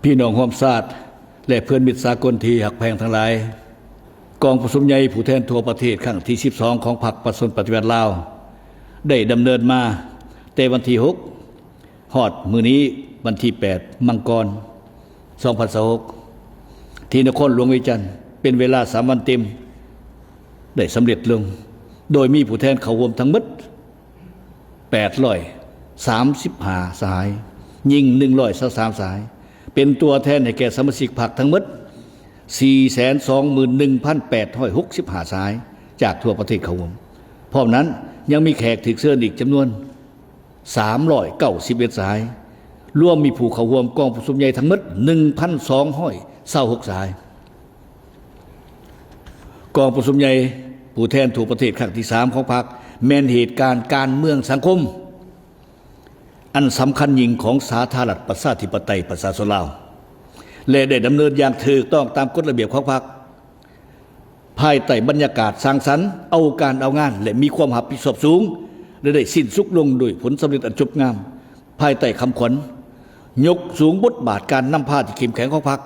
ພີ່ນ້ອງຮ່ວມຊາດ ແລະ ເພື່ອນມິດສາກົນທີ່ຮັກແພງທັງຫຼາຍ, ກອງປະຊຸມໃຫຍ່ຜູ້ແທນທົ່ວປະເທດຄັ້ງທີສິບສອງຂອງພັກປະຊາຊົນປະຕິວັດລາວ ໄດ້ດຳເນີນມາແຕ່ວັນທີຫົກ ຮອດມື້ນີ້ວັນທີແປດ ມັງກອນ ສອງພັນຊາວຫົກ ທີ່ນະຄອນຫຼວງວຽງຈັນ ເປັນເວລາສາມວັນເຕັມ ໄດ້ສຳເລັດລົງ ໂດຍມີຜູ້ແທນເຂົ້າຮ່ວມທັງໝົດ ແປດຮ້ອຍສາມສິບຫ້າສະຫາຍ, ຍິງໜຶ່ງຮ້ອຍຊາວສາມສະຫາຍ, ເປັນຕົວແທນໃຫ້ແກ່ສະມາຊິກພັກທັງໝົດ ສີ່ແສນສອງໝື່ນໜຶ່ງພັນແປດຮ້ອຍຫົກສິບຫ້າສະຫາຍ ຈາກທົ່ວປະເທດເຂົ້າຮ່ວມ. ພ້ອມນັ້ນຍັງມີແຂກຖືກເຊີນອີກຈຳນວນສາມຮ້ອຍເກົ້າສິບເອັດສະຫາຍ, ລວມມີຜູ້ເຂົ້າຮ່ວມກອງປະຊຸມໃຫຍ່ທັງໝົດໜຶ່ງພັນສອງຮ້ອຍຊາວຫົກສະຫາຍ. ກອງປະຊຸມໃຫຍ່ຜູ້ແທນທົ່ວປະເທດຄັ້ງທີສາມຂອງພັກ ແມ່ນເຫດການການເມືອງສັງຄົມອັນສຳຄັນຍິ່ງຂອງສາທາລະນະລັດປະຊາທິປະໄຕປະຊາຊົນລາວ ແລະ ໄດ້ດຳເນີນຢ່າງຖືກຕ້ອງຕາມກົດລະບຽບຂອງພັກ ພາຍໃຕ້ບັນຍາກາດສ້າງສັນ, ເອົາການເອົາງານ ແລະ ມີຄວາມຮັບຜິດຊອບສູງ ແລະ ໄດ້ສິ້ນສຸດລົງໂດຍຜົນສຳເລັດອັນຈົບງາມ. ພາຍໃຕ້ຄຳຂວັນ ຍົກສູງບົດບາດການນຳພາທີ່ເຂັ້ມແຂງຂອງພັກ,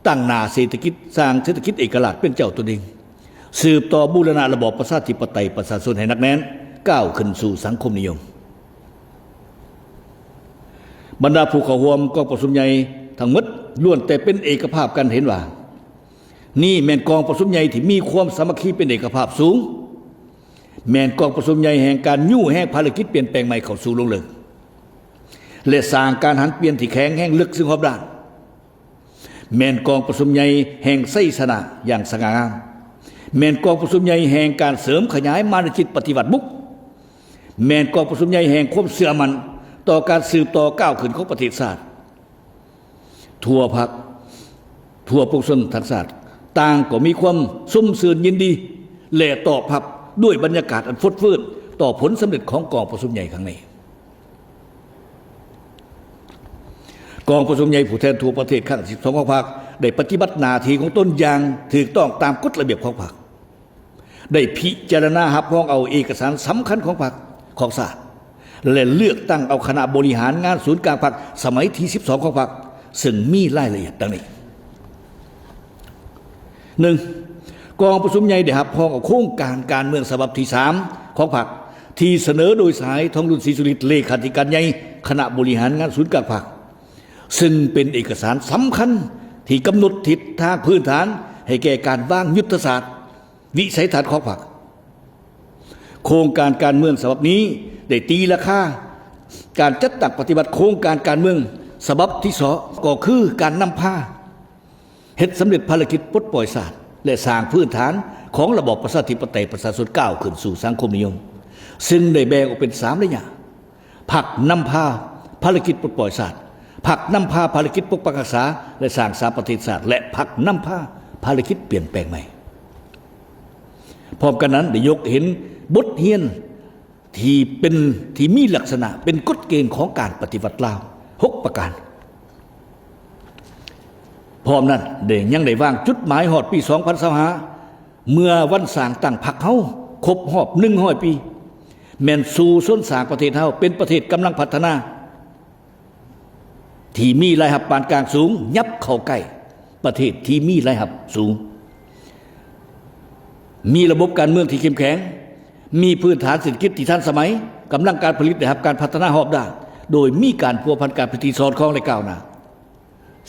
ຕັ້ງໜ້າເສດຖະກິດ, ສ້າງເສດຖະກິດເອກະລາດເປັນເຈົ້າຕົນເອງ, ສືບຕໍ່ບູລະນະລະບອບປະຊາທິປະໄຕປະຊາຊົນໃຫ້ໜັກແໜ້ນ, ກ້າວຂຶ້ນສູ່ສັງຄົມນິຍົມ. ບັນດາຜູ້ເຂົ້າຮ່ວມກອງປະຊຸມໃຫຍ່ທັງໝົດລ້ວນແຕ່ເປັນເອກະພາບກັນເຫັນວ່າ ນີ້ແມ່ນກອງປະຊຸມໃຫຍ່ທີ່ມີຄວາມສາມັກຄີເປັນເອກະພາບສູງ, ແມ່ນກອງປະຊຸມໃຫຍ່ແຫ່ງການຍູ້ແຮງພາລະກິດປ່ຽນແປງໃໝ່ເຂົ້າສູ່ລົງເລິກ ແລະ ສ້າງການຫັນປ່ຽນທີ່ແຂງແຮງເລິກເຊິ່ງຮອບດ້ານ, ແມ່ນກອງປະຊຸມໃຫຍ່ແຫ່ງໄຊຊະນະຢ່າງສະຫງ່າງາມ, ແມ່ນກອງປະຊຸມໃຫຍ່ແຫ່ງການເສີມຂະຫຍາຍມານະຈິດປະຕິວັດບຸກ, ແມ່ນກອງປະຊຸມໃຫຍ່ແຫ່ງຄວາມເຊື່ອໝັ້ນຕໍ່ການສືບຕໍ່ກ້າວຂຶ້ນຂອງປະເທດຊາດ. ທົ່ວພັກ, ທົ່ວປວງຊົນທັງຊາດ ຕ່າງກໍມີຄວາມຊົມຊື່ນຍິນດີ ແລະ ຕອບຮັບດ້ວຍບັນຍາກາດອັນຟົດຟື້ນຕໍ່ຜົນສຳເລັດຂອງກອງປະຊຸມໃຫຍ່ຄັ້ງນີ້. ກອງປະຊຸມໃຫຍ່ຜູ້ແທນທົ່ວປະເທດຄັ້ງທີສິບສອງຂອງພັກ ໄດ້ປະຕິບັດໜ້າທີ່ຂອງຕົນຢ່າງຖືກຕ້ອງຕາມກົດລະບຽບຂອງພັກ. ໄດ້ພິຈາລະນາຮັບຮອງເອົາເອກະສານສຳຄັນຂອງພັກ, ຂອງຊາດ ແລະ ເລືອກຕັ້ງເອົາຄະນະບໍລິຫານງານສູນກາງພັກສະໄໝທີສິບສອງຂອງພັກ, ເຊິ່ງມີລາຍລະອຽດດັ່ງນີ້. ໜຶ່ງ, ກອງປະຊຸມໃຫຍ່ໄດ້ຮັບຮອງເອົາໂຄງການການເມືອງສະບັບທີສາມຂອງພັກ ທີ່ສະເໜີໂດຍສະຫາຍ ທອງລຸນ ສີສຸລິດ ເລຂາທິການໃຫຍ່ຄະນະບໍລິຫານງານສູນກາງພັກ, ເຊິ່ງເປັນເອກະສານສຳຄັນທີ່ກຳນົດທິດທາງພື້ນຖານໃຫ້ແກ່ການວາງຍຸດທະສາດ ວິໄສທັດຂອງພັກ. ໂຄງການການເມືອງສະບັບນີ້ໄດ້ຕີລາຄາການຈັດຕັ້ງປະຕິບັດໂຄງການການເມືອງສະບັບທີສອງ ກໍຄືການນຳພາເຮັດສຳເລັດພາລະກິດປົດປ່ອຍຊາດ ແລະ ສ້າງພື້ນຖານຂອງລະບອບປະຊາທິປະໄຕປະຊາຊົນ ກ້າວຂຶ້ນສູ່ສັງຄົມນິຍົມ, ເຊິ່ງໄດ້ແບ່ງອອກເປັນສາມໄລຍະ. ພັກນຳພາພາລະກິດປົດປ່ອຍຊາດ, ພັກນຳພາພາລະກິດປົກປັກຮັກສາ ແລະ ສ້າງສາປະເທດຊາດ ແລະ ພັກນຳພາພາລະກິດປ່ຽນແປງໃໝ່. ພ້ອມກັນນັ້ນ ໄດ້ຍົກເຫັນບົດຮຽນທີ່ເປັນ, ທີ່ມີລັກສະນະເປັນກົດເກນຂອງການປະຕິວັດລາວ ຫົກປະການ. ພ້ອມນັ້ນ ໄດ້, ຍັງໄດ້ວາງຈຸດໝາຍຮອດປີສອງພັນຊາວຫ້າ ເມື່ອວັນສ້າງຕັ້ງພັກເຮົາຄົບຮອບໜຶ່ງຮ້ອຍປີ, ແມ່ນສູ້ຊົນສ້າງປະເທດເຮົາເປັນປະເທດກຳລັງພັດທະນາ ທີ່ມີລາຍຮັບປານກາງສູງ ຫຍັບເຂົ້າໃກ້ປະເທດທີ່ມີລາຍຮັບສູງ, ມີລະບົບການເມືອງທີ່ເຂັ້ມແຂງ, ມີພື້ນຖານເສດຖະກິດທີ່ທັນສະໄໝ, ກຳລັງການຜະລິດໄດ້ຮັບການພັດທະນາຮອບດ້ານ, ໂດຍມີການພົວພັນການຜະລິດທີ່ສອດຄ່ອງ ແລະ ກ້າວໜ້າ.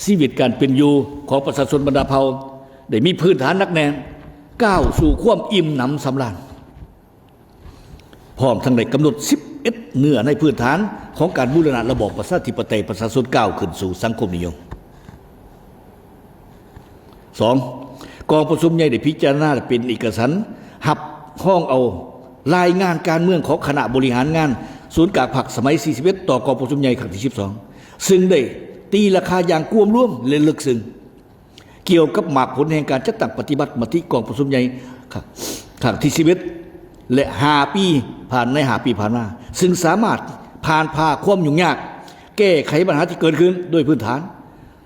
ຊີວິດການເປັນຢູ່ຂອງປະຊາຊົນບັນດາເຜົ່າໄດ້ມີພື້ນຖານໜັກແໜ້ນ, ກ້າວສູ່ຄວາມອີ່ມໜຳສຳລານ, ພ້ອມທັງໄດ້ກຳນົດສິບເອັດເນື້ອໃນພື້ນຖານຂອງການບູລະນະລະບອບປະຊາທິປະໄຕປະຊາຊົນ ກ້າວຂຶ້ນສູ່ສັງຄົມນິຍົມ. ສອງ, ກອງປະຊຸມໃຫຍ່ໄດ້ພິຈາລະນາ ແລະ ເປັນເອກະສັນຮັບຮອງເອົາລາຍງານການເມືອງຂອງຄະນະບໍລິຫານງານສູນກາງພັກສະໄໝທີສີ່ສິບເອັດ ຕໍ່ກອງປະຊຸມໃຫຍ່ຄັ້ງທີສິບສອງ ເຊິ່ງໄດ້ຕີລາຄາຢ່າງກວມລວມ ແລະ ເລິກເຊິ່ງ ກ່ຽວກັບໝາກຜົນແຫ່ງການຈັດຕັ້ງປະຕິບັດມະຕິກອງປະຊຸມໃຫຍ່ຄັ້ງທີສິບເອັດ ແລະ ຫ້າປີຜ່ານ, ໃນຫ້າປີຜ່ານມາ, ເຊິ່ງສາມາດຜ່ານຜ່າຄວາມຫຍຸ້ງຍາກ, ແກ້ໄຂບັນຫາທີ່ເກີດຂຶ້ນດ້ວຍພື້ນຖານ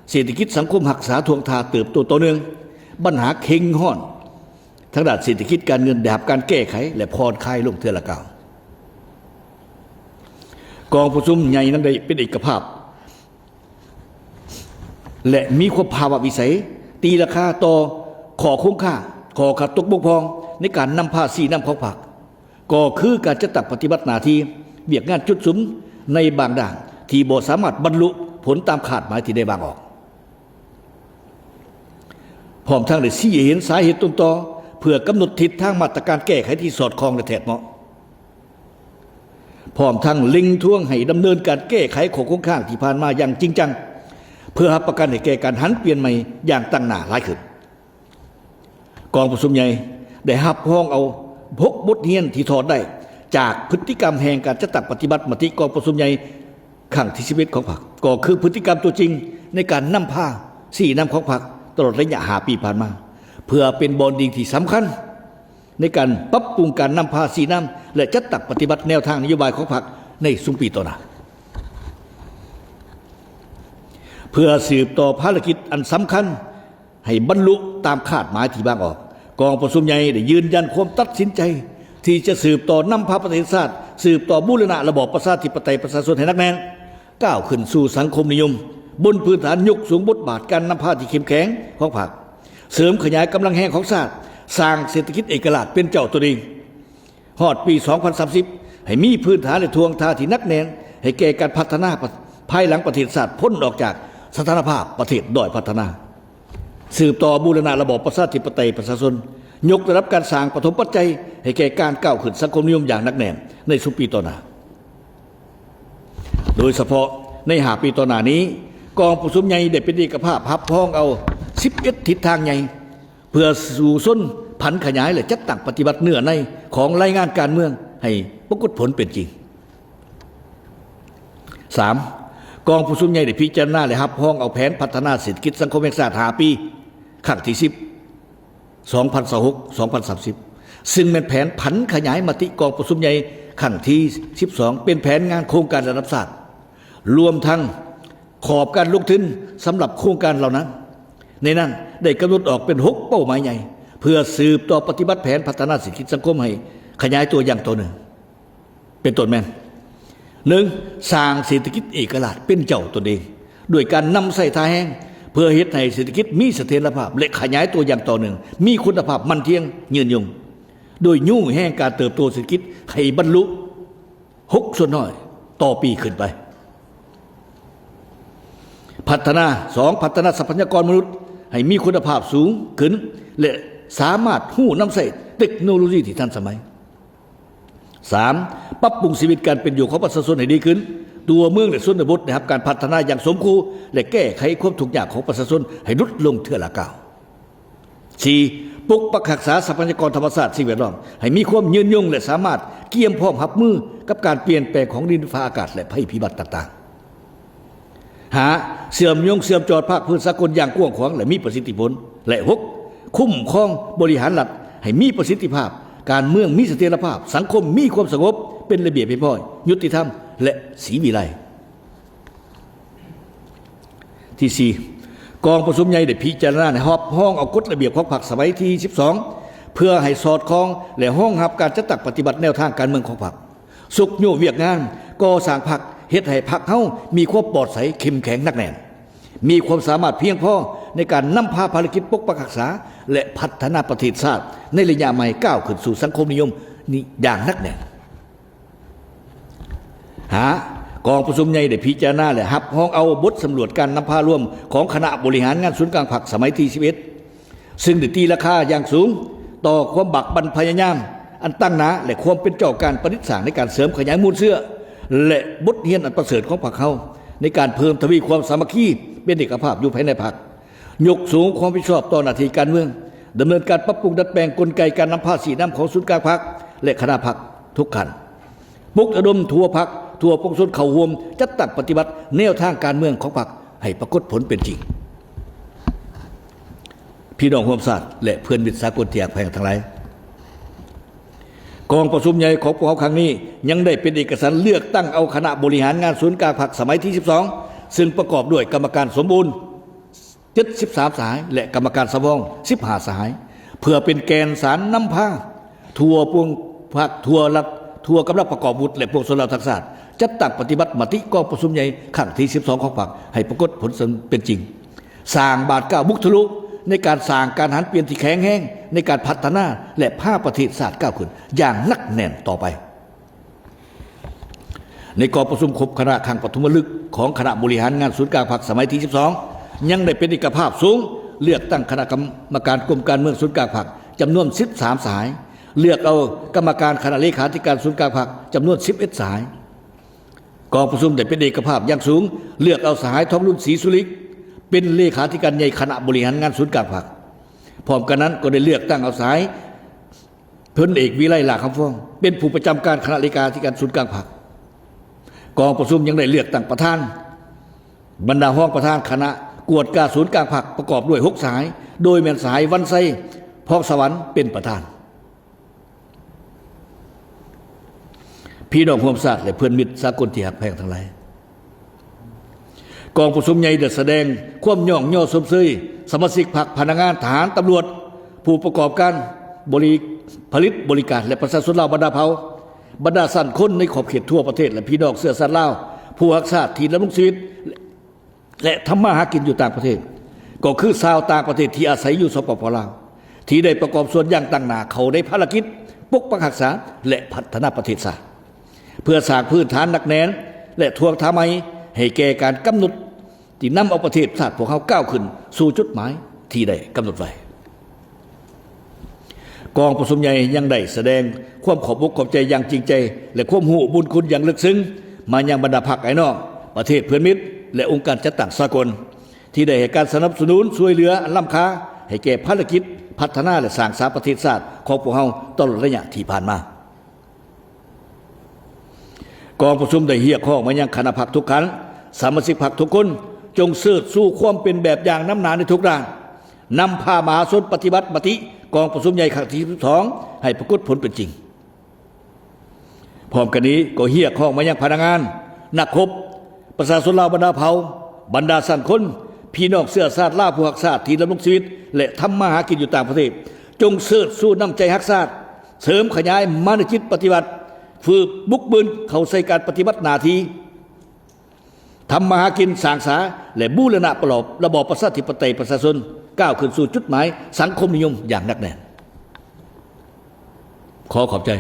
ເສດຖະກິດສັງຄົມ, ຮັກສາທ່ວງທ່າເຕີບໂຕຕໍ່ເນື່ອງ, ບັນຫາເຄັ່ງຮ້ອນທາງດ້ານເສດຖະກິດການເງິນໄດ້ຮັບການແກ້ໄຂ ແລະ ຜ່ອນຄາຍລົງເທື່ອລະກ້າວ. ກອງປະຊຸມໃຫຍ່ນັ້ນໄດ້ເປັນເອກະພາບ ແລະ ມີຄວາມພາວະວິໄສ ຕີລາຄາຕໍ່ຂໍ້ຄົງຄ້າງ, ຂໍ້ຂັດຕົກບົກຜ່ອງໃນການນຳພາຊີ້ນຳຂອງພັກ ກໍຄືການຈັດຕັ້ງປະຕິບັດໜ້າທີ່, ວຽກງານຈຸດສຸມໃນບາງດ້ານທີ່ບໍ່ສາມາດບັນລຸຜົນຕາມຄາດໝາຍທີ່ໄດ້ວາງອອກ. ພ້ອມທັງໄດ້ຊີ້ໃຫ້ເຫັນສາເຫດຕົ້ນຕໍເພື່ອກຳນົດທິດທາງມາດຕະການແກ້ໄຂທີ່ສອດຄ່ອງ ແລະ ແທດເໝາະ. ພ້ອມທັງເລັ່ງທວງໃຫ້ດຳເນີນການແກ້ໄຂຂໍ້ຄົງຄ້າງທີ່ຜ່ານມາຢ່າງຈິງຈັງ ເພື່ອຮັບປະກັນໃຫ້ແກ່ການຫັນປ່ຽນໃໝ່ຢ່າງຕັ້ງໜ້າຫຼາຍຂຶ້ນ. ກອງປະຊຸມໃຫຍ່ໄດ້ຮັບຮອງເອົາຫົກບົດຮຽນທີ່ຖອດໄດ້ຈາກພຶດຕິກຳແຫ່ງການຈັດຕັ້ງປະຕິບັດມະຕິກອງປະຊຸມໃຫຍ່ຄັ້ງທີສິບເອັດຂອງພັກ ກໍຄືພຶດຕິກຳຕົວຈິງໃນການນຳພາຊີ້ນຳຂອງພັກຕະຫຼອດໄລຍະຫ້າປີຜ່ານມາ ເພື່ອເປັນບ່ອນອີງທີ່ສຳຄັນ ໃນການປັບປຸງການນຳພາຊີ້ນຳ ແລະ ຈັດຕັ້ງປະຕິບັດແນວທາງນະໂຍບາຍຂອງພັກໃນຊຸມປີຕໍ່ໜ້າ. ເພື່ອສືບຕໍ່ພາລະກິດອັນສຳຄັນໃຫ້ບັນລຸຕາມຄາດໝາຍທີ່ວາງອອກ, ກອງປະຊຸມໃຫຍ່ໄດ້ຢືນຢັນຄວາມຕັດສິນໃຈທີ່ຈະສືບຕໍ່ນຳພາປະເທດຊາດ, ສືບຕໍ່ບູລະນະລະບອບປະຊາທິປະໄຕປະຊາຊົນໃຫ້ໜັກແໜ້ນ, ກ້າວຂຶ້ນສູ່ສັງຄົມນິຍົມ ບົນພື້ນຖານຍົກສູງບົດບາດການນຳພາທີ່ເຂັ້ມແຂງຂອງພັກ, ເສີມຂະຫຍາຍກຳລັງແຮງຂອງຊາດ, ສ້າງເສດຖະກິດເອກະລາດເປັນເຈົ້າຕົນເອງ ຮອດປີສອງພັນສາມສິບ ໃຫ້ມີພື້ນຖານ ແລະ ທ່ວງທ່າທີ່ໜັກແໜ້ນ ໃຫ້ແກ່ການພັດທະນາພາຍຫຼັງປະເທດຊາດພົ້ນອອກຈາກສະຖານະພາບປະເທດດ້ອຍພັດທະນາ, ສືບຕໍ່ບູລະນະລະບອບປະຊາທິປະໄຕປະຊາຊົນ, ຍົກລະດັບການສ້າງປະຖົມປັດໄຈໃຫ້ແກ່ການກ້າວຂຶ້ນສັງຄົມນິຍົມຢ່າງໜັກແໜ້ນໃນຊຸມປີຕໍ່ໜ້າ. ໂດຍສະເພາະໃນຫ້າປີຕໍ່ໜ້ານີ້, ກອງປະຊຸມໃຫຍ່ໄດ້ເປັນເອກະພາບຮັບຮອງເອົາສິບເອັດທິດທາງໃຫຍ່ ເພື່ອສູ້ຊົນຜັນຂະຫຍາຍ ແລະ ຈັດຕັ້ງປະຕິບັດເນື້ອໃນຂອງລາຍງານການເມືອງໃຫ້ປາກົດຜົນເປັນຈິງ. ສາມ, ກອງປະຊຸມໃຫຍ່ໄດ້ພິຈາລະນາ ແລະ ຮັບຮອງເອົາແຜນພັດທະນາເສດຖະກິດສັງຄົມແຫ່ງຊາດຫ້າປີ ຄັ້ງທີສິບ ສອງພັນຊາວຫົກ ສອງພັນສາມສິບ ຊຶ່ງແມ່ນແຜນຜັນຂະຫຍາຍມະຕິກອງປະຊຸມໃຫຍ່ຄັ້ງທີສິບສອງ ເປັນແຜນງານໂຄງການລະດັບຊາດ, ລວມທັງຂອບການລົງທຶນສຳລັບໂຄງການເຫຼົ່ານັ້ນ. ໃນນັ້ນໄດ້ກຳນົດອອກເປັນຫົກເປົ້າໝາຍໃຫຍ່ ເພື່ອສືບຕໍ່ປະຕິບັດແຜນພັດທະນາເສດຖະກິດສັງຄົມໃຫ້ຂະຫຍາຍຕົວຢ່າງຕໍ່ເນື່ອງ. ເປັນຕົ້ນແມ່ນ ໜຶ່ງ, ສ້າງເສດຖະກິດເອກະລາດເປັນເຈົ້າຕົນເອງ ດ້ວຍການນຳໃຊ້ທ່າແຮງ ເພື່ອເຮັດໃຫ້ເສດຖະກິດມີສະຖຽນລະພາບ ແລະ ຂະຫຍາຍຕົວຢ່າງຕໍ່ເນື່ອງ, ມີຄຸນນະພາບໝັ້ນທ່ຽງ, ຍືນຍົງ, ໂດຍຍູ້ແຮງການເຕີບໂຕເສດຖະກິດໃຫ້ບັນລຸຫົກສ່ວນຮ້ອຍຕໍ່ປີຂຶ້ນໄປ. ພັດທະນາ, ສອງ, ພັດທະນາຊັບພະຍາກອນມະນຸດໃຫ້ມີຄຸນນະພາບສູງຂຶ້ນ ແລະ ສາມາດຮູ້ນຳໃຊ້ເຕັກໂນໂລຢີທີ່ທັນສະໄໝ. ສາມ, ປັບປຸງຊີວິດການເປັນຢູ່ຂອງປະຊາຊົນໃຫ້ດີຂຶ້ນ, ຕົວເມືອງ ແລະ ຊົນນະບົດໄດ້ຮັບການພັດທະນາຢ່າງສົມຄູ່ ແລະ ແກ້ໄຂຄວາມທຸກຍາກຂອງປະຊາຊົນໃຫ້ຫຼຸດລົງເທື່ອລະກ້າວ. ສີ່, ປົກປັກຮັກສາຊັບພະຍາກອນທຳມະຊາດ ສິ່ງແວດລ້ອມໃຫ້ມີຄວາມຍືນຍົງ ແລະ ສາມາດກຽມພ້ອມຮັບມືກັບການປ່ຽນແປງຂອງດິນຟ້າອາກາດ ແລະ ໄພພິບັດຕ່າງໆ. ຫ້າ, ເຊື່ອມໂຍງເຊື່ອມຈອດພາກພື້ນສາກົນຢ່າງກວ້າງຂວາງ ແລະ ມີປະສິດທິຜົນ ແລະ ຫົກ, ຄຸ້ມຄອງບໍລິຫານລັດໃຫ້ມີປະສິດທິພາບ, ການເມືອງມີສະຖຽນລະພາບ, ສັງຄົມມີຄວາມສະຫງົບ, ເປັນລະບຽບຮຽບຮ້ອຍ, ຍຸຕິທຳ ແລະ ສີວິໄລ. ທີສີ່, ກອງປະຊຸມໃຫຍ່ໄດ້ພິຈາລະນາ ແລະ ຮັບຮອງເອົາກົດລະບຽບຂອງພັກສະໄໝທີສິບສອງ ເພື່ອໃຫ້ສອດຄ່ອງ ແລະ ຮອງຮັບການຈັດຕັ້ງປະຕິບັດແນວທາງການເມືອງຂອງພັກ, ຊຸກຍູ້ວຽກງານກໍ່ສ້າງພັກ, ເຮັດໃຫ້ພັກເຮົາມີຄວາມປອດໃສ, ເຂັ້ມແຂງ, ໜັກແໜ້ນ, ມີຄວາມສາມາດພຽງພໍໃນການນຳພາພາລະກິດປົກປັກຮັກສາ ແລະ ພັດທະນາປະເທດຊາດໃນໄລຍະໃໝ່ ກ້າວຂຶ້ນສູ່ສັງຄົມນິຍົມນີ້ຢ່າງໜັກແໜ້ນ. ຫ້າ, ກອງປະຊຸມໃຫຍ່ໄດ້ພິຈາລະນາ ແລະ ຮັບຮອງເອົາບົດສຳຫຼວດການນຳພາລວມຂອງຄະນະບໍລິຫານງານສູນກາງພັກສະໄໝທີສິບເອັດ ຊຶ່ງໄດ້ຕີລາຄາຢ່າງສູງຕໍ່ຄວາມບາກບັ່ນພະຍາຍາມອັນຕັ້ງໜ້າ ແລະ ຄວາມເປັນເຈົ້າການປະດິດສ້າງໃນການເສີມຂະຫຍາຍມູນເຊື້ອ ແລະ ບົດຮຽນອັນປະເສີດຂອງພັກເຮົາ ໃນການເພີ່ມທະວີຄວາມສາມັກຄີເປັນເອກະພາບຢູ່ພາຍໃນພັກ, ຍົກສູງຄວາມຮັບຜິດຊອບຕໍ່ໜ້າທີ່ການເມືອງ, ດຳເນີນການປັບປຸງດັດແປງກົນໄກການນຳພາຊີ້ນຳຂອງສູນກາງພັກ ແລະ ຄະນະພັກທຸກຂັ້ນ, ປຸກລະດົມທົ່ວພັກ, ທົ່ວປວງຊົນເຂົ້າຮ່ວມຈັດຕັ້ງປະຕິບັດແນວທາງການເມືອງຂອງພັກໃຫ້ປາກົດຜົນເປັນຈິງ. ພີ່ນ້ອງຮ່ວມຊາດ ແລະ ເພື່ອນມິດສາກົນທີ່ຮັກແພງທັງຫຼາຍ, ກອງປະຊຸມໃຫຍ່ຂອງພວກເຮົາຄັ້ງນີ້ ຍັງໄດ້ເປັນເອກະສັນເລືອກຕັ້ງເອົາຄະນະບໍລິຫານງານສູນກາງພັກສະໄໝທີສິບສອງ ຊຶ່ງປະກອບດ້ວຍກຳມະການສົມບູນ ເຈັດສິບສາມສະຫາຍ ແລະ ກຳມະການສຳຮອງສິບຫ້າສະຫາຍ ເພື່ອເປັນແກ່ນສານນຳພາທົ່ວປວງພັກ, ທົ່ວລັດ, ທົ່ວກຳລັງປະກອບອາວຸດ ແລະ ປວງຊົນລາວທັງຊາດ ຈັດຕັ້ງປະຕິບັດມະຕິກອງປະຊຸມໃຫຍ່ຄັ້ງທີສິບສອງຂອງພັກໃຫ້ປາກົດຜົນເປັນຈິງ. ສ້າງບາດກ້າວບຸກທະລຸໃນການສ້າງການຫັນປ່ຽນທີ່ແຂງແຮງໃນການພັດທະນາ ແລະ ພາປະເທດຊາດກ້າວຂຶ້ນຢ່າງໜັກແໜ້ນຕໍ່ໄປ. ໃນກອງປະຊຸມຄົບຄະນະຄັ້ງປະຖົມມະລຶກຂອງຄະນະບໍລິຫານງານສູນກາງພັກສະໄໝທີສິບສອງ ຍັງໄດ້ເປັນເອກະພາບສູງ ເລືອກຕັ້ງຄະນະກຳມະການກົມການເມືອງສູນກາງພັກຈຳນວນສິບສາມສະຫາຍ, ເລືອກເອົາກຳມະການຄະນະເລຂາທິການສູນກາງພັກຈຳນວນສິບເອັດສະຫາຍ. ກອງປະຊຸມໄດ້ເປັນເອກະພາບຢ່າງສູງ ເລືອກເອົາສະຫາຍ ທອງລຸນ ສີສຸລິກ ເປັນເລຂາທິການໃຫຍ່ຄະນະບໍລິຫານງານສູນກາງພັກ. ພ້ອມກັນນັ້ນກໍໄດ້ເລືອກຕັ້ງເອົາສະຫາຍ ພົນເອກ ວິໄລ ຫຼ້າຄຳຟອງ ເປັນຜູ້ປະຈຳການຄະນະເລຂາທິການສູນກາງພັກ. ກອງປະຊຸມຍັງໄດ້ເລືອກຕັ້ງປະທານ, ບັນດາຮອງປະທານຄະນະກວດກາສູນກາງພັກ ປະກອບດ້ວຍຫົກສະຫາຍ ໂດຍແມ່ນສະຫາຍ ວັນໄຊ ພອງສະຫວັນ ເປັນປະທານ. ພີ່ນ້ອງຮ່ວມຊາດ ແລະ ເພື່ອນມິດສາກົນທີ່ຮັກແພງທັງຫຼາຍ, ກອງປະຊຸມໃຫຍ່ໄດ້ສະແດງຄວາມຍ້ອງຍໍຊົມເຊີຍສະມາຊິກພັກ, ພະນັກງານ, ທະຫານ, ຕຳຫຼວດ, ຜູ້ປະກອບການບໍລິ ຜະລິດບໍລິການ ແລະ ປະຊາຊົນລາວບັນດາເຜົ່າ, ບັນດາຊັ້ນຄົນໃນຂອບເຂດທົ່ວປະເທດ ແລະ ພີ່ນ້ອງເຊື້ອຊາດລາວຜູ້ຮັກຊາດທີ່ດຳລົງຊີວິດ ແລະ ທຳມາຫາກິນຢູ່ຕ່າງປະເທດ, ກໍຄືຊາວຕ່າງປະເທດທີ່ອາໄສຢູ່ ສປປ ລາວ ທີ່ໄດ້ປະກອບສ່ວນຢ່າງຕັ້ງໜ້າເຂົ້າໃນພາລະກິດປົກປັກຮັກສາ ແລະ ພັດທະນາປະເທດຊາດ ເພື່ອສ້າງພື້ນຖານໜັກແໜ້ນ ແລະ ທວງຖາມໃໝ່ໃຫ້ແກ່ການກຳນົດ ທີ່ນຳເອົາປະເທດຊາດພວກເຮົາກ້າວຂຶ້ນສູ່ຈຸດໝາຍທີ່ໄດ້ກຳນົດໄວ້. ກອງປະຊຸມໃຫຍ່ຍັງໄດ້ສະແດງຄວາມຂອບອົກຂອບໃຈຢ່າງຈິງໃຈ ແລະ ຄວາມຮູ້ບຸນຄຸນຢ່າງເລິກເຊິ່ງມາຍັງບັນດາພັກອ້າຍນ້ອງ, ປະເທດເພື່ອນມິດ ແລະ ອົງການຈັດຕັ້ງສາກົນ ທີ່ໄດ້ໃຫ້ການສະໜັບສະໜູນຊ່ວຍເຫຼືອອັນລ້ຳຄ່າໃຫ້ແກ່ພາລະກິດພັດທະນາ ແລະ ສ້າງສາປະເທດຊາດຂອງພວກເຮົາຕະຫຼອດໄລຍະທີ່ຜ່ານມາ. ກອງປະຊຸມໄດ້ຮຽກຮ້ອງມາຍັງຄະນະພັກທຸກຂັ້ນ, ສະມາຊິກພັກທຸກຄົນ ຈົ່ງເຊີດຊູຄວາມເປັນແບບຢ່າງນຳໜ້າໃນທຸກດ້ານ, ນຳພາມະຫາຊົນປະຕິບັດມະຕິກອງປະຊຸມໃຫຍ່ຄັ້ງທີສິບສອງ ໃຫ້ປາກົດຜົນເປັນຈິງ. ພ້ອມກັນນີ້ກໍຮຽກຮ້ອງມາຍັງພະນັກງານ, ນັກຮົບ, ປະຊາຊົນລາວບັນດາເຜົ່າ, ບັນດາຊັ້ນຄົນ, ພີ່ນ້ອງເຊື້ອຊາດລາວຜູ້ຮັກຊາດທີ່ດຳລົງຊີວິດ ແລະ ທຳມາຫາກິນຢູ່ຕ່າງປະເທດ, ຈົ່ງເຊີດຊູນ້ຳໃຈຮັກຊາດ, ເສີມຂະຫຍາຍມານະຈິດປະຕິວັດ, ຝຶກບຸກບືນເຂົ້າໃສ່ການປະຕິບັດໜ້າທີ່, ທຳມາຫາກິນ, ສ້າງສາ ແລະ ບູລະນະປະລອບ ລະບອບປະຊາທິປະໄຕປະຊາຊົນ ກ້າວຂຶ້ນສູ່ຈຸດໝາຍສັງຄົມນິຍົມຢ່າງໜັກແໜ້ນ. ຂໍຂອບໃຈ.